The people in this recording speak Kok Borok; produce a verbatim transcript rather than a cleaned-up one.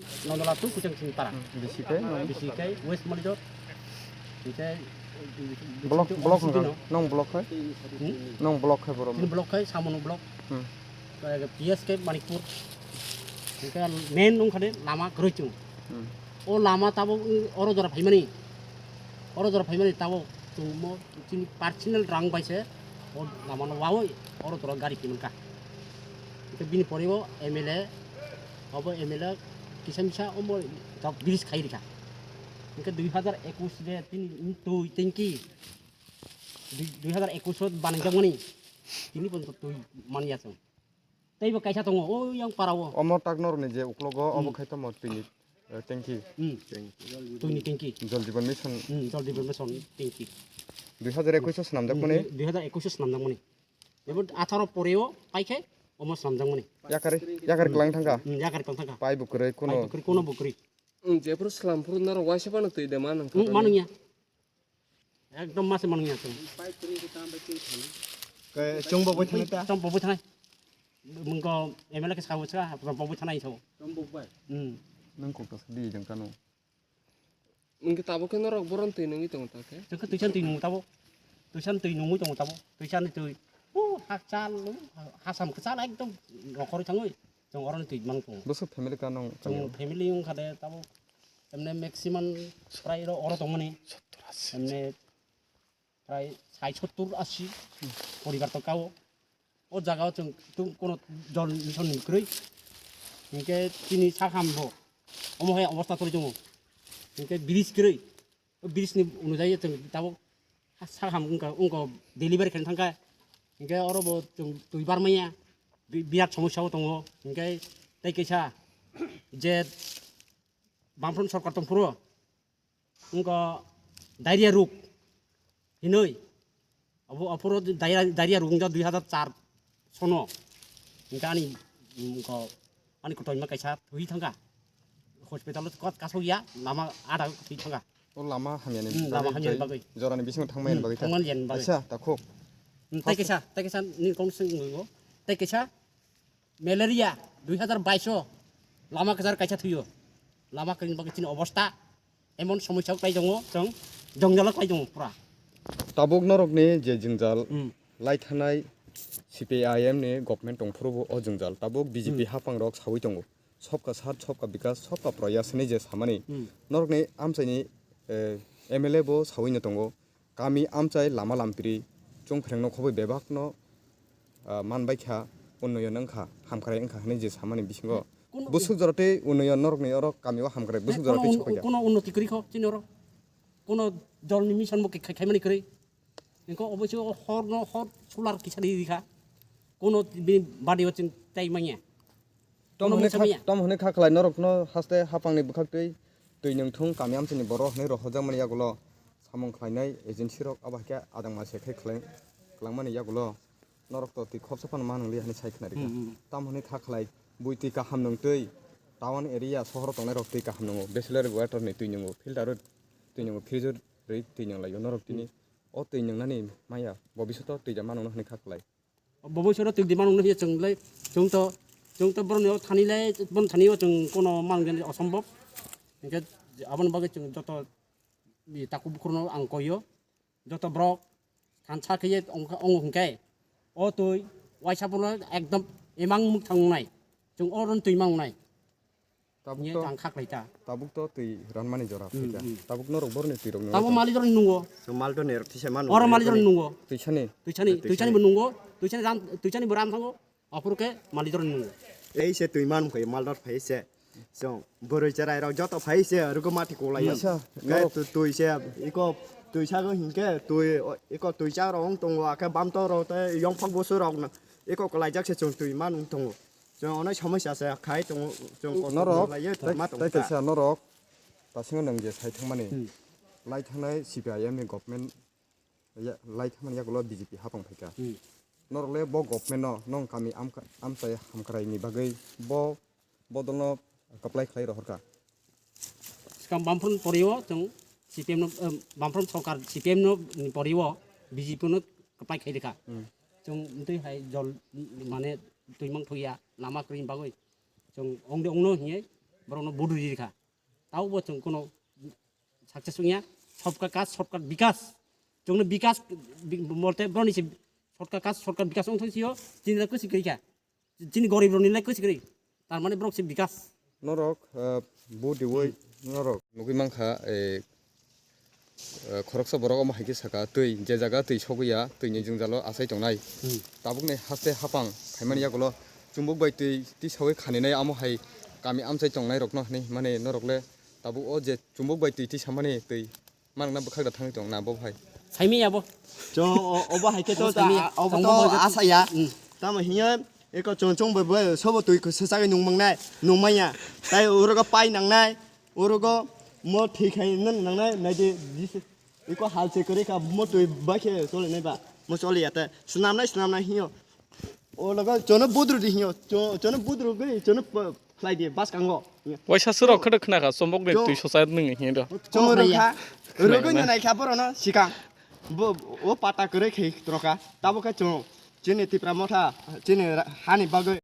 Nondolatur Kuchang Singpara. Hmm, bisi khe? Bisi khe West Malidor. Hingke block, block hingke hingka? Nong block khai? Hmm? Nong block khai borok? Chini block khai, Samono block. Hmm. Kaya P S khe Manikpur. Hingke main wngkha de lama kwrwi chwng. Hmm. O lama tabuk, oro jora phaimani. Oro jora phaimani tabuk chwng mo chini personal rang bai se o lama no wawi oro jora gari kiman kha. Hingke bini pore o M L A, obo M L A kisa misa omo jok bridge khai rikha. Hingke dui hazar ekush de tini twi tengki dui, dui hazar ekush o banai jak mani tini ponto twi mani ya chwng. Tei bo kaisa tongo, o yang para o. Omo tak norokni je uklogo, obo Hmm. khai tongmo twini, eh, tengki. Hmm. Twini tengki. Jal Jeevan Mission. Hmm, Jal Jeevan Mission tengki. Dui hazar ekush o swnamjak mani? Dui hazar ekush o swnamjak mani. Ebo atharo pore o pai khe omo swnamjak mani. Yakari, yakari klang thangkha? Hmm, yakari klang thangkha. Pai bo kwrwi kuno? Pai bo kwrwi, kuno bo kwrwi. Hmm, jephuru swlam phuru norok waisa phano twi de ma nang Hmm, thangkha. Ma nung ya. Ekdom mase manung ya chwng. Ke chwng bo bai thanai ta? Chwng bo bai thanai. Mungko M L A ke sawo cha, bo bai thanai so. Chwng bo bai. Hmm. Nang kok ta di jang kanu. Mungko tabo ke norok boron twi nungwi tongo ta ke? Chwng ke tuisan twi nung tabo. Tuisan twi nungwi tongo tabo. Tuisan twi. Oh, hakchal, hasam kwchal ekdom rokhorwi thangwi. Chwng oro twi mang tongo. Bwswk family ka nong? Chwng family wngkha de tabo. Emne maximum prai oro tongmani. Emne prai sai sottur asi poribar tongkha o. O jaga o chwng tung kono jol mission ni kwrwi. Hinkhe chini sakham bo omo hai obostha tongwi tongo. Hinkhe bridge kwrwi. O bridge ni unujai chwng tabuk sakham wngkha, wngkha delivery khaina thangkha. Hinkhe oro bo chwng twi barmaya. Bi-, birat somosya o tongo. Hinkhe tei kaisa je Bamfront sorkar tongphuru wngkha diarrhea rok hinwi. Abo, aphuru diarrhea, diarrhea rok wngkha dui hazar char sono. Hinkhe ani, wngkha ani kotoima kaisa thwi thangkha. Hospital o kot kasokya, lama ada thwi thangkha. O lama hamyani Hmm, lama bagwi hamyani jai bagwi. Jorani bisingo thangmani Hmm, bagwi ta. Thangmani jani bagwi. Acha, takhuk. Hmm, tei kaisa, tei kaisa ni kong sing ngungo. Tei kaisa Malaria dui hazar bais o lama kwchar kaisa thwio. Lama kwrwini bagwi chini obostha emon somosya o klai tongo, chwng jongjalo klai tongo pura. Tabuk norokni je jwngjal Hmm. lai thanai C P I M ni government tongphuru bo o jwngjal. Tabuk B J P Hmm. haphang rok sawi tongo. Sobka saath, sobka bikas, sobka proyas hinwi je samani. Hmm. Norokni amchaini, eh, M L A bo sawi no tongo. Kami amchai lama lampiri chwng phrengno khobwi bebakno, ah, manbai kha, unnoyon wngkha, hamkrai wngkha hwnwi je samani bisingo. Kuno bwswk jora tei unnoyon norokni oro kamio hamkrai bwswk jora tei un-, sokya? Kuno unnoti kwrwi kho chini oro. Kuno jolni mission bo khai-, khaimani kwrwi. Engko oboiso horno hor solar kisa ri rikha. Kuno bini badi o chwng tai manya. Tom Kuno hwnwi mungsa kha, manya. Tom hwnwi kha khlai norokno haste hapangni bwkhak twi, twi nwng thung kami amchaini borok hwnwi rohorjakmani yagulo samung khlainai agency rok abo hai khe adangma se khai khlai, kwlangmani yagulo norok to twi khopsa phano ma nwngliya hwnwi sai khna rikha. Hmm, hmm. Tam hwnwi kha khlai bui twi kaham nwng twi town area sohoro tongnai rok twi kaham nwngo, bachelor water ni twi nwngo, filter o twi nwngo, fridge o rwi twi nwng laio norok tini. Hmm. O twi nwngnani maya bobishoto twi ja ma nwngno hwnwi kha khlai. Bobishoto twi di ma nwngno hiya chwng lai, chwng to, chwng to boroni o thani lai, bon thani o chwng kono ma nwngjani osombob. Hinkhe aboni bagwi chwng joto i takhuk bukhurno ang koio. Joto borok thansa khe ye ongkha, ongo hinkhe o twi waisa bono ekdom emang mwkhang wngnai. Chwng oro twi ma wngnai. Tabuk Nge to, ang kha khlai ta. Tabuk to twi ranmani jora Hmm, phaikha. Hmm. Tabuk norok boroni twi rok nungwi Tabuk tong. Mali jora nungo. So mal to ner thisa manu. Oro mali jora nungo. Twisani. Twisani, Twisani. Twisani bo nungo. Twisani ram, Twisani bo ram thango. Aphuru khe mali jora nungo. Ei se twi man phai mal dor phai se. So boroi cherai rok joto phai se rugo mati kolai. Acha, Khe norok tu-, twi se iko twi sago hinkhe twi o-, iko twi cha rok wng tongo akhe bam to rok tei yong phak busu rok no iko kolai jak se chwng twi man wng tongo. Chwng ono somosya se khai tongo, chwng kosto Norok, lai ye tei, tongma tei tongkha. Kaisa norok, tasingo nwng je sai thangmani, Hmm. lai thangnai C P I M ni government, ya, lai thangmani yagulo B J P hapang phaikha. Hmm. Norok le bo government no, nong kami amka-, amchai hamkrai ni bagwi bo bodol no kwplai khlai rohorkha. Swkang Bamfront pori o chwng C P M no, em, Bamfront sorkar C P M no, mm, pori o B J P no kwplai khai rikha. Hmm. Chwng twi hai jol, mm, mane twi mang thuya lama kwrwini bagwi. Chwng ongde ongno hiye Borokno vote riri kha. Taubo chwng kono success wngya. Sobka kaj, sobka bikas. Chwngno bikas bi-, molte boroni se sobka kaj, sobka bikas wngthang sio. Chini le kwswi kwrwi kha. Chini gorib rokni le kwswi kwrwi. Tar mane borok se bikas. Norok, ah, vote riwi norok nugwi mankha, eh, eh, khoroksa borok omo hai khe saka, twi je jaga twi sogwi ya, twini jwngjalo achai tongnai. Hmm. Tabukni haste hapang phaimani yagulo chumbuk bai twi tisawi khaninai, amo hai kami amchai tongnai rokno hinwi mani norok le tabuk o je chumbuk bai twi tisamani twi manwkna bwkhak da thangwi tong na bo hai. Saimi ya bo. Chwng o-, obo hai khe to Obo saimi ya. Obo Chwng to bo asa ya. Hmm. Tamo hiya eko chwng chwng bai bai sobo twi kwswk sagwi nung mangnai, nung manya. Tai urogo pai nangnai, urogo mo thwi khai nang nangnai, naidi jis-, eko hal se kwrwi kha mo twi bai khe choli nai ba. Mo choli ya te. Swnamnai, swnamnai hiyo. O logo chono budru di hiyo. Cho-, chono budru gwi, chono p-, phlai di bas kango. Waisa surok khede khna kha, sombok de Cho- twi sosa nung hiyo do. Chwng rwkha, rwgwi nai kha borok no sikang. Bo, o pata kwrwi khai troka. Tabo khe chwng, chini Tipra Motha, chini ra-, hani bagwi